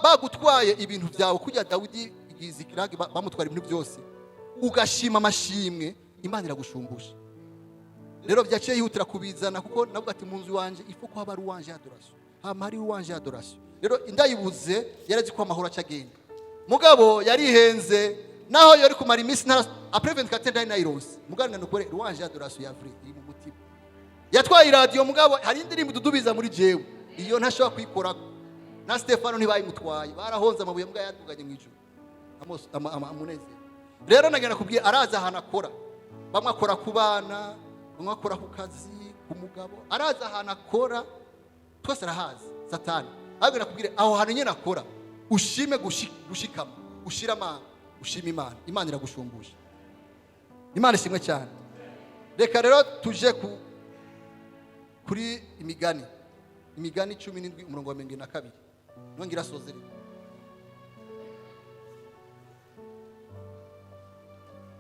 bagutwaye ibintu byawe, kujya Dawidi Zikiragi bamutwara ibintu byose, ugashima amashimwe, Imana iragushumbusha. Rero byaciye yihutira kubizana, kuko navuga ati mu nzu wanje ifu ko haba ari uwanje adoration, hama hari uwanje adoration. Rero indayibuze, yarazi ko amahoro acagenda, mugabo yarihenze. Naho yari kumara iminsi ntara, après 24 ndari nayironse. Mugabo ngano louange adoration ya vrai iri mu mutima. Yatwaye iradiyo, mugabo hari indirimbo idudubiza muri jewe, iyo ntashobora kuyikorako. Na Stefano ntibayimutwaye, barahonze amabuye, mbwa yaduganye mu ijuru. Umunezero rero nagenda kubwira, araza ahantu akora. Bamwe akora ku bana, bamwe akora ku kazi, ku mugabo. Araza ahantu akora, twese arahazi Satani. Ahubwo nakubwire, aho hantu nyine akora, ushime gushikama, ushire amanga, ushime Imana, Imana iragushumbusha. Imana ishimwe cyane. Reka rero tuje kuri Imigani 17, umurongo wa 72. Nongera asozere.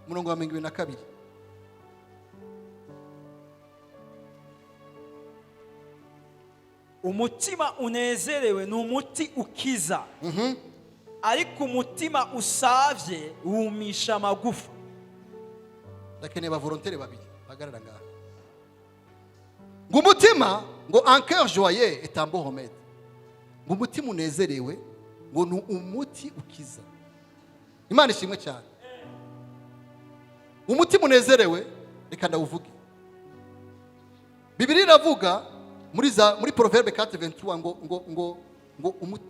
Umurongo wa 22. Umutima unezerewe ni umuti ukiza, ariko umutima usavye wumisha amagufa. Ndakeneye ba volontaires babiri bahagarara ngaha. Ngo umutima, ngo un cœur joyeux est un bon remède, ngo umutima unezerewe ngo ni umuti ukiza. Imana ishimwe cyane. Umutima unezerewe, reka ndawuvuge. Bibiliya iravuga muri Proverbe 4:23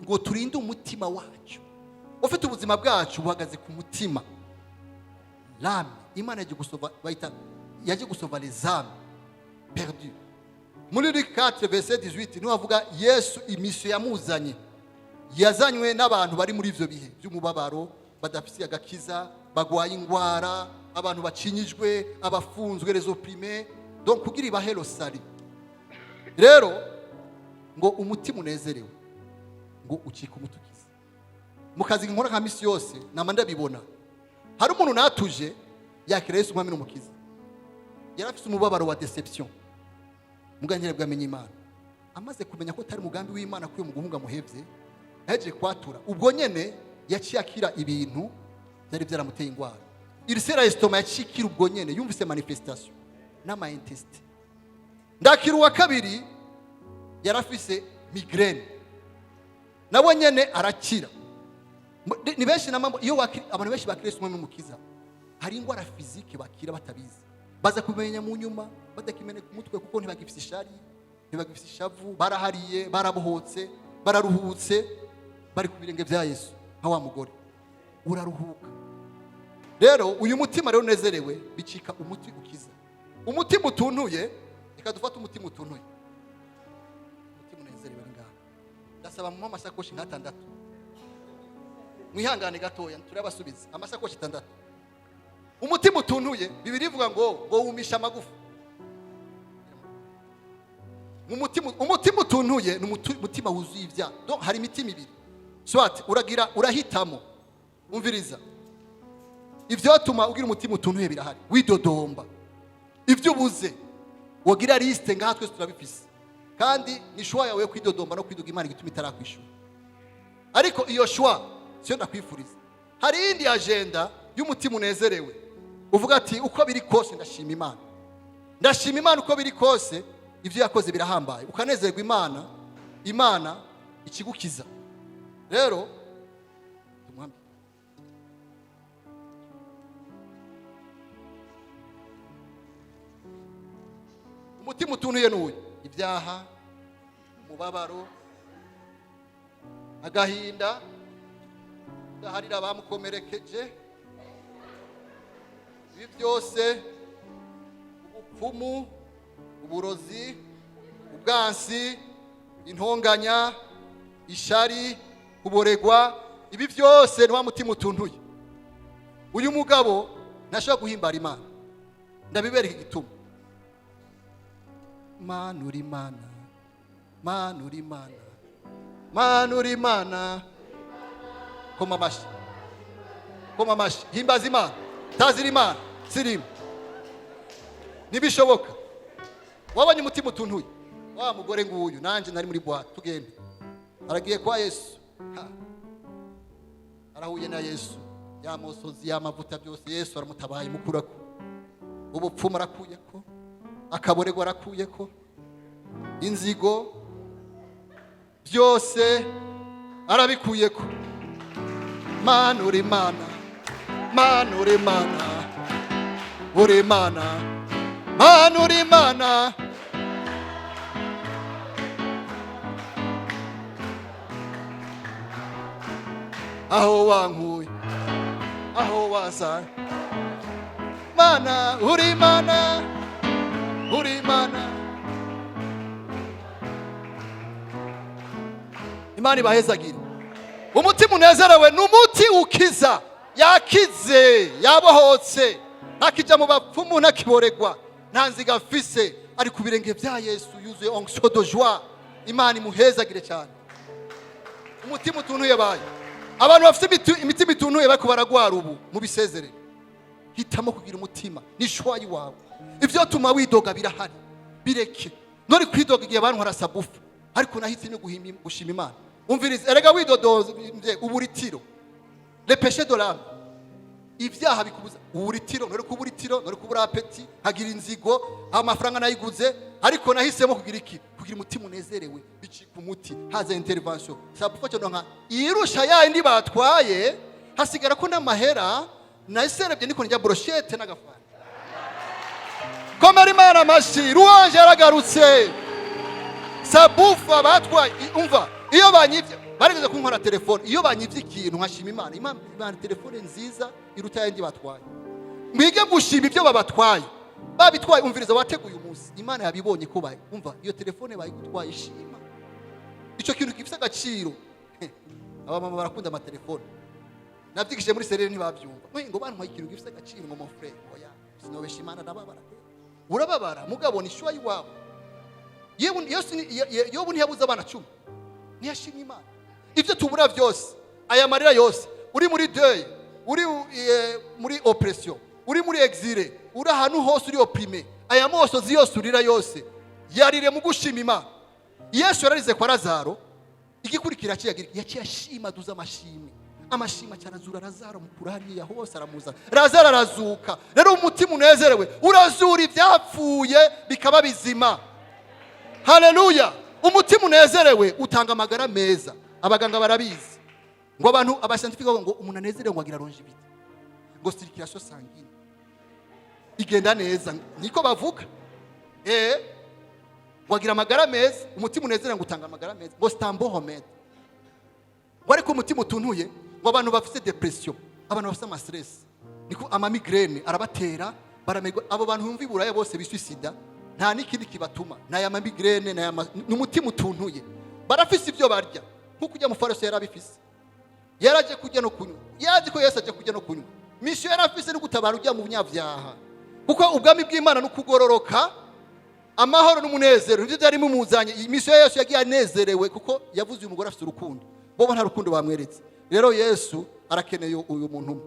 ngo turinde umutima wacu. Ufite ubuzima bwacu buhagaze ku mutima, l'âme. Imana yaje gusova, bayita yaje gusova les âmes perdues. Muri Luc 4 verset 18 niho avuga Yesu i mission yamuzanye. Yazanywe n'abantu bari muri ivyo bihe by'umubabaro, badafise agakiza, bagwaye ingwara, abantu bacinyijwe, abafunzwe, les opprimés, donc kugira ibahe le salut. Rero ngo umutima unezerewe ngo ucika umutukiza. Mu kazi nkora nka misi yose, nama ndabibona. Hari umuntu natuje yakira Yesu umwami n'umukiza, yari afite umubabaro wa déception, mugabo bwamenye Imana. Amaze kumenya ko atari umugambi w'Imana ko uyu muguhunga muhevye, yahejeje kwatura, ubwo nyene yaciye akira ibintu byari byaramuteye ingwara, ulcère estomac yaciye ikira ubwo nyene yumvise manifestation n'ama intestins. Ndakira uwa kabiri, yarafise migraine, nawe nyene arakira. Ni benshi namambo iyo wakira, abantu benshi bakira Yesu umwami n'umukiza, hari ingwara physique bakira batabizi, baza kumenya mu nyuma badakimeneka umutwe, kuko ntibagifise ishari, ntibagifise ishavu, barahariye, barabohotse, bararuhutse, bari ku birenge bya Yesu. Nka wa mugore, uraruhuka. Rero uyu mutima rero unezerewe bicika umuti ukiza. Umutima utuntuye, reka dufate umutima utuntuye. Umutima unezerewe ni ngaha. Ndasaba mu amasakoshi nk'atandatu, mwihangane gatoya turabasubiza. Amasakoshi atandatu. Umutima utuntuye, Bibiliya ivuga ngo wumisha amagufa. Mu mutima, umutima utuntuye ni umutima wuzuye ibyaha. Donc hari imitima ibiri, soit uragira, urahitamo. Umviriza, ivyotuma ugira umutima utuntuye birahari: widodomba ibyo ubuze, wogira liste ngaha, twese turabifise. Kandi ni choix yawe yo kwidodomba no kwiduga Imana igituma itarakwishura. Ariko iyo choix siyo ndakwifuriza. Hari iyindi agenda y'umutima unezerewe, uvuga ati uko biri kose ndashima Imana, ndashima Imana uko biri kose, ibyo yakoze birahambaye, ukanezerwa Imana, Imana ikigukiza. Rero tumuhamye. Umutima utuntuye n'uyu: ibyaha, umubabaro, agahinda, udaharira abamukomerekeje, ibi byose, ubupfumu, uburozi, ubwansi, intonganya, ishari, kuboregwa, ibi byose ni wa mutima utuntuye. Uyu mugabo ntashobora guhimbara Imana. Ndabibereka igituma. Mana uri Mana, Mana uri Mana, Mana uri Mana. Koma amashyi, koma amashyi, himbaza Imana, tazira Imana. Sirimu ntibishoboka. Wabonye umutima utuntuye wa mugore nguyu, nanjye nari muri boîte. Tugende, aragiye kwa Yesu. Ha. Arahuye na Yesu, ya mosozi, y'amavuta, byose. Yesu aramutabaye, mukurako ubupfumu, arakuyeko akaborego, arakuyeko inzigo, byose arabikuyeko. Mana, uri Mana, Mana, uri Mana, uri Mana, Mana, uri Mana. Aho wankuye, aho wazanye, Mana, uri Mana, uri Mana. Imana ibahezagire. Umutima unezerewe ni umuti ukiza. Yakize, yabohotse, ntakijya mu bapfumu, ntakiboregwa, nta nziga afise, ari ku birenge bya Yesu, yuzuye onction de joie. Imana imuhezagire cyane. Umutima utuntuye bayo, abantu bafite imitima ituntuye bariko baragwara ubu, mubisezerere. Hitamo kugira umutima ni choix iwawe. Ibyo tuma widoga birahari, bireke. Nori kwidoga igihe bantwara subwoofer, ariko nahise gushima Imana. Umvirize, erega widodoze uburitiro, le péché de l'âme, ibyaha bikubuza uburitiro. Nori kuburitiro, nori kubura appétit, hagira inzigo, amafaranga nayiguze, ariko nahisemo kugira iki? Kugira umutima unezerewe. Bicika umuti, haza intervention, subwoofer cyo nka irusha ya indi batwaye, hasigara ko n'amahera naserebye, niko njya brochette n'agafanta. Komera Imana amashi. Louange yaragarutse. Subwoofer batwaye, umva, iyo banyivye, barigeze kunkora telefone, iyo banyivye ikintu nkashima Imana, Imana, Imana, telefone nziza iruta yandi batwaye. Mwige gushima ibyo babatwaye, babitwaye. Umviriza, wateguye umunsi, Imana yabibonye ko bayi, umva, iyo telefone bayigutwaye, shima icyo kintu gifite agaciro. Abamama barakunda amatelefone. Nabyigishije muri cellule, ntibabyumva. Mwe ngo bantwaye ikintu gifite agaciro, ngo mon frère, oya, sinobesha Imana, ndababara. Urababara, mugabo ni choix iwawe. Yewe, Yesu Yobu ntiyabuze abana 10, ntiyashimye Imana? Ibyo tubura byose, aya marira yose, uri muri deuil, uri muri oppression, uri muri exil, uri ahantu hose uri opprimé, aya mosozi yose urira yose, yarire mu gushima Imana. Yesu yararize kwa Lazaro, igikurikira yaciye ashima, aduza amashimwe, amashimwe acarazura Lazaro, mukura hariya hose, aramuzana, Lazaro arazuka. Rero umutima unezerewe urazura ibyapfuye bikaba bizima. Haleluya! Umutima unezerewe utanga amagara meza. Abaganga barabizi, ngo abantu aba scientifiques bavuga ngo umuntu anezerewe ngo agira longévité, ngo circulation sanguine igenda neza, niko bavuga. Ngo agira amagara meza. Umutima unezerewe ngo utanga amagara meza, ngo c'est un bon remède. Ngo ariko umutima utuntuye, ngo abantu bafite dépression, abantu bafite ama stress, niko ama migraine arabatera, baramerwa. Abo bantu bumva i Buraya bose bisuicida, nta n'ikindi kibatuma, ni aya ma migraine, ni umutima utuntuye. Barafise ibyo barya, nk'uko ujya mu fariso yari abifise, yaraje kurya no kunywa, yazi ko Yesu aje kurya no kunywa. Mission yari afise no gutabara ujya mu bunyabyaha, kuko ubwami bw'Imana ni ukugororoka, amahoro n'umunezero, nibyo byari bimuzanye. Iyi mission ya Yesu, yagiye anezerewe kuko yavuze uyu mugore afite urukundo, bo nta rukundo bamweretse. Rero Yesu arakeneye uyu muntu umwe,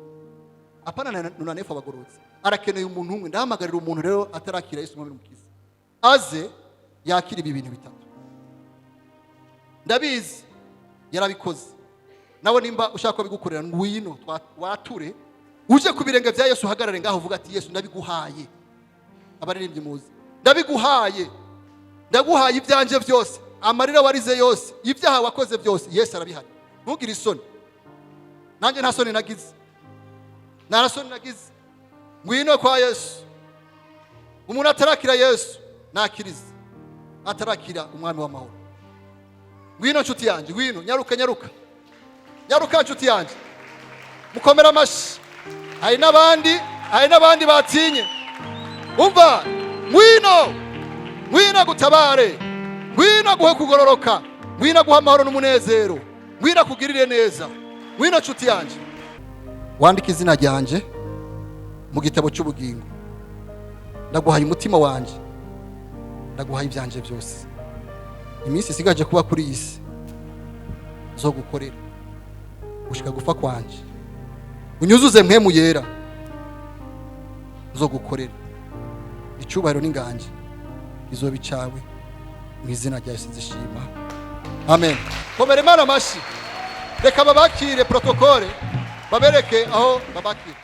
apana na nunanefu abagororotse, arakeneye umuntu umwe. Ndahamagarira umuntu rero atarakira Yesu umwami n'umukiza, aze yakira ibi bintu bitatu. Ndabizi yarabikoze. Nawe nimba ushaka ko bigukorera, ngwino wature, uje ku birenge bya Yesu, uhagarare ngaho uvuga ati: "Yesu, ndabiguhaye." Abaririmbyi muzi: "Ndabiguhaye, ndaguhaye ibyanjye byose." Amarira warize yose, ibyaha wakoze byose, Yesu arabihari. Ntugire isoni. Nanjye nta soni nagize, nta soni nagize. Ngwino kwa Yesu. Umuntu atarakira Yesu nakirize, atarakira umwami w'amahoro, ngwino nshuti yanjye, ngwino, nyaruka, nyaruka, nyaruka nshuti yanjye. Mukomere amashyi. Hari n'abandi, hari n'abandi batinye. Umva, ngwino, ngwino gutabare, ngwino guhe kugororoka, ngwino guha amahoro n'umunezero, ngwino akugirire neza. Ngwino nshuti yanjye, wandike izina ryanjye mu gitabo cy'ubugingo. Ndaguhaye umutima wanjye, ndaguhaye ibyanjye byose. Iminsi isigaje kuba kuri iyi si zo gukorera gushika gupfa kwanje, unyuzuze mpwemu yera. Uzogukorera. Icyubahiro n'inganji izoba icawe, mu izina rya Yesu nzishima, amen. Komera Imana amashyi. Reka babakire, protocole babereke aho babakire.